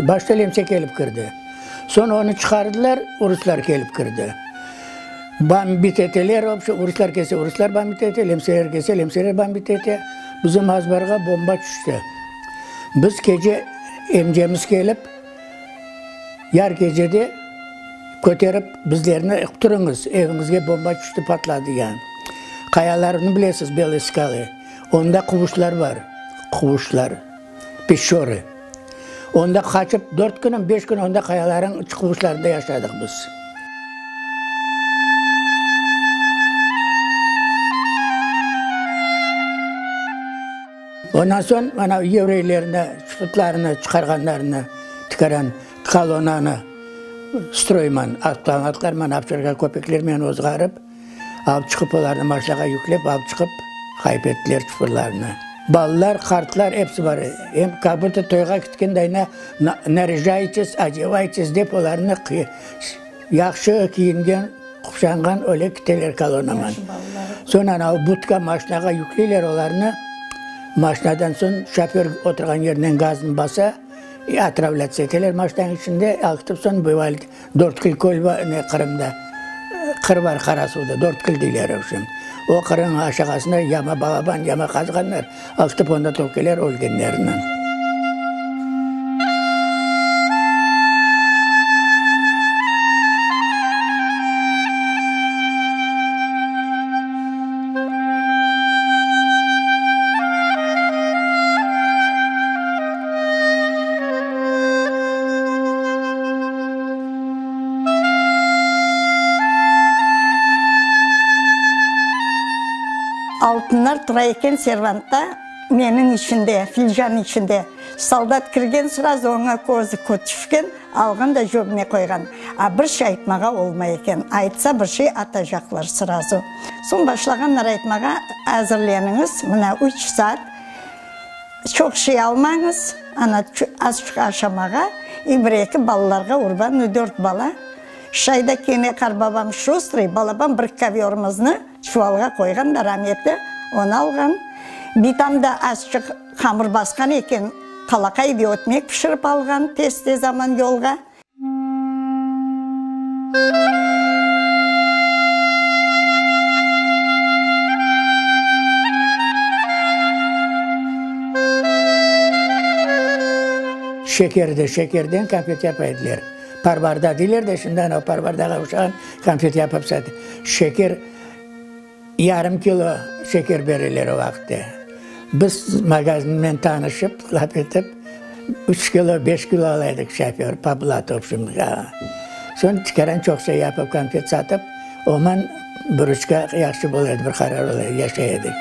Başta lemse kelip kirdi. Soñ onı çıqardılar, uruslar kelip kirdi. Bambit eteler, vobşe, uruslar kelse, uruslar bambit ete, lemseler kelse, lemseler bambit ete. Bizim azbarğa bomba tüşti. Biz gece emcemiz kelip, yar gecede köterip bizlerni, Turıñız, eviñizge bomba tüşti, patladı yani. Qayalarnı bilesiz, Belые skalı, onda quvuşlar bar, quvuşlar. Peçorı. Onda qaçıp, dört kün, beş kün onda qayalarıñ quvuşlarında yaşadıq biz. Ondan soñ, mana, yevreylerni, çufutlarını çıqarğanlarını, tikaran kolonnanı stroyman, avtomatlarman, ovçarka köpeklermen ozğarıp, Alıp çıqıp olarnı maşinağa yüklep alıp çıqıp ğayıp ettiler çuqurlarnı. Balalar, qartlar episi bar. Em kak budto toyğa ketken narяжайтесь, odevaytes dep olarnı yahşı kiyingen, quşanğan öyle keteler kolonnaman. Soñ ana budka maşinağa yükleyler olarnı. Maşinadan soñ şoför oturğan yerinden gaznı basa, otravlâtsa eteler maşinanıñ içinde, aqıtıp soñ Dörtkül köl bar, ne, Qırımda, qır bar Qarasuvda, Dörtkül deyler, vobşem. O qırıñ aşağasında yama, balaban yama qazğanlar, aqıtıp onda tökeler ölgenlerni. Altınlar tura eken servantta, neniñ içinde, filcan içinde. Soldat kirgen srazu oña közü tüşken, alğan da cöbüne qoyğan. A bir şey aytmağa olmay eken, aytsa bir şey atacaqlar srazu. Soñ başlağanlar aytmağa, azırleniñiz, mına üç saat Çoq şey almañız, ana, azçıq aşamağa, i bir-eki balalarğa urba, nu, dört bala. Şayda kene qarbabam şustrıy, balaban bir kovyorımıznı çuvalğa qoyğan da rametli, onı alğan. Bitam da azçıq hamır basqan eken, qalaqay ve ötmek pişirip alğan tez-tez aman yolğa. Şekerdi, şekerden konfet yapa ediler. Parvarda deyler de, şimdi ana parvardağa oşağan konfet yapıp sata. Şeker Yarım kilo şeker bereler o vaqıtte. Biz magazinnen tanışıp, laf etip, üç kilo, beş kilo ala edik şoför, po blatu, v obşem. Soñ tükâran çoq şey yapıp, konfet satıp, oman bir ruçka yahşı bola edi, bir qarar ola edi, yaşay edik.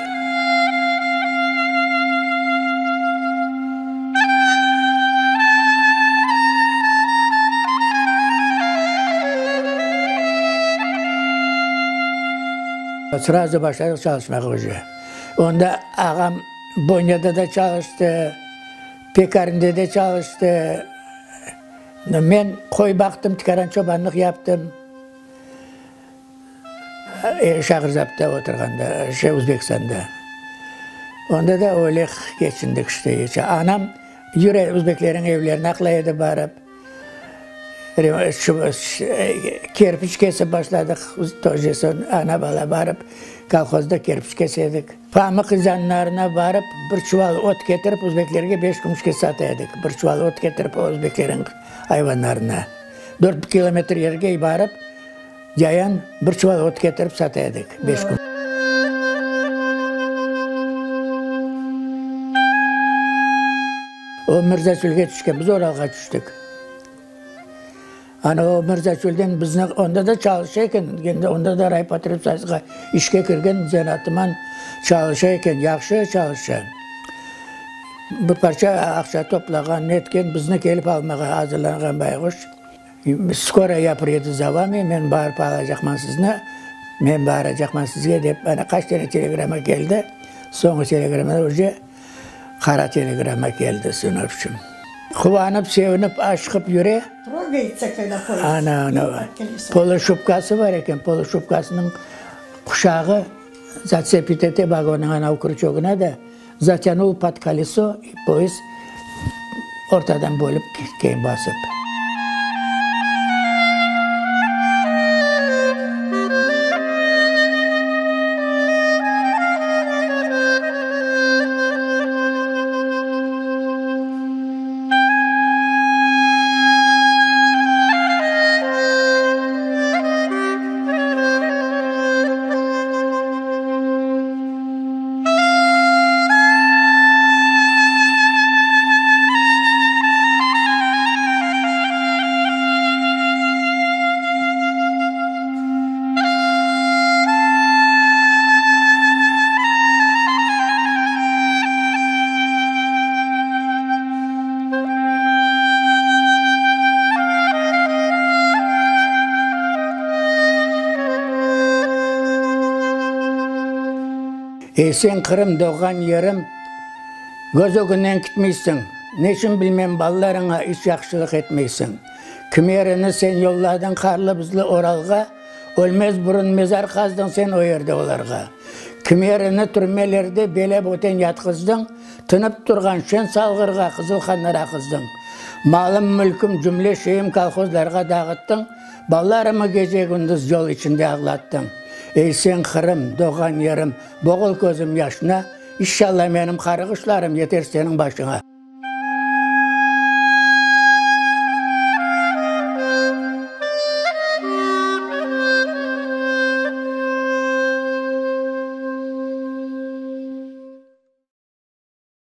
Srazu başladıq çalışmağa uje. Onda ağam Bonyada da çalıştı, pekarnde de çalıştı. Men qoy baqtım, tikaran çobanlıq yaptım. Şahrizabda oturğanda, şey, Özbekistanda. Onda da öyle keçindik işte. Anam yüre özbeklerniñ evlerine aqlay edi barıp. Kerpiç kesip başladıq, toje soñ ana-bala barıp kolhozda kerpiç kese edik. Pamıq izanlarına barıp bir çuval ot ketirip özbeklerge beş kümüşke sata edik. Bir çuval ot ketirip özbeklerniñ ayvanlarına. Dört kilometr yerge barıp yayan bir çuval ot ketirip sata edik beş kümüş. O Mirzaçölge tüşken, biz Oralğa tüştik. Ana o Mirzaçölden bizni, onda da çalışa eken, onda da raypotrebsoyuzğa işke kirgen zenaatıman çalışa eken, yahşı çalışa. Bir parça aqça toplağan, netken, bizni kelip almağa azırlanğan bayğuş. Skoro ya priyedu za vami, men barıp alacaqman sizni, men baracaqman sizge dep, ana qaç tane telegramma keldi, soñu telegramma uje qara telegramma keldi, sınıfçım. Quvanıp, sevinip, aşıqıp yüre. Trogaytsa, kogda poezd. Ana, ana, poluşubkası bar eken, poluşubkasınıñ quşağı zatsepit ete vagonnıñ anav krüçogına da, Zatânul pod koleso, i poezd ortadan bölip ketken basıp. Ey sen, Qırım, doğğan yerim, Köz ögünden kitmeysiñ. Neçün bilmem, balalarıña iç yahşılıq etmeysiñ. Kimerini sen yolladıñ qarlı-buzlı Oralğa, Ölmez burun mezar qazdıñ sen o yerde olarğa. Kimerini türmelerde bele-böten yatqızdıñ, Tınıp turğan şen salğırğa qızıl qanlar aqızdıñ. Malım-mülküm, cümle şeyim kolhozlarğa dağıttıñ, Balalarımı gece-gündüz yol içinde ağlattıñ. Ey sen, Qırım, doğğan yerim, boğul közüm yaşına, İnşalla menim qarğışlarım yeter seniñ başıña.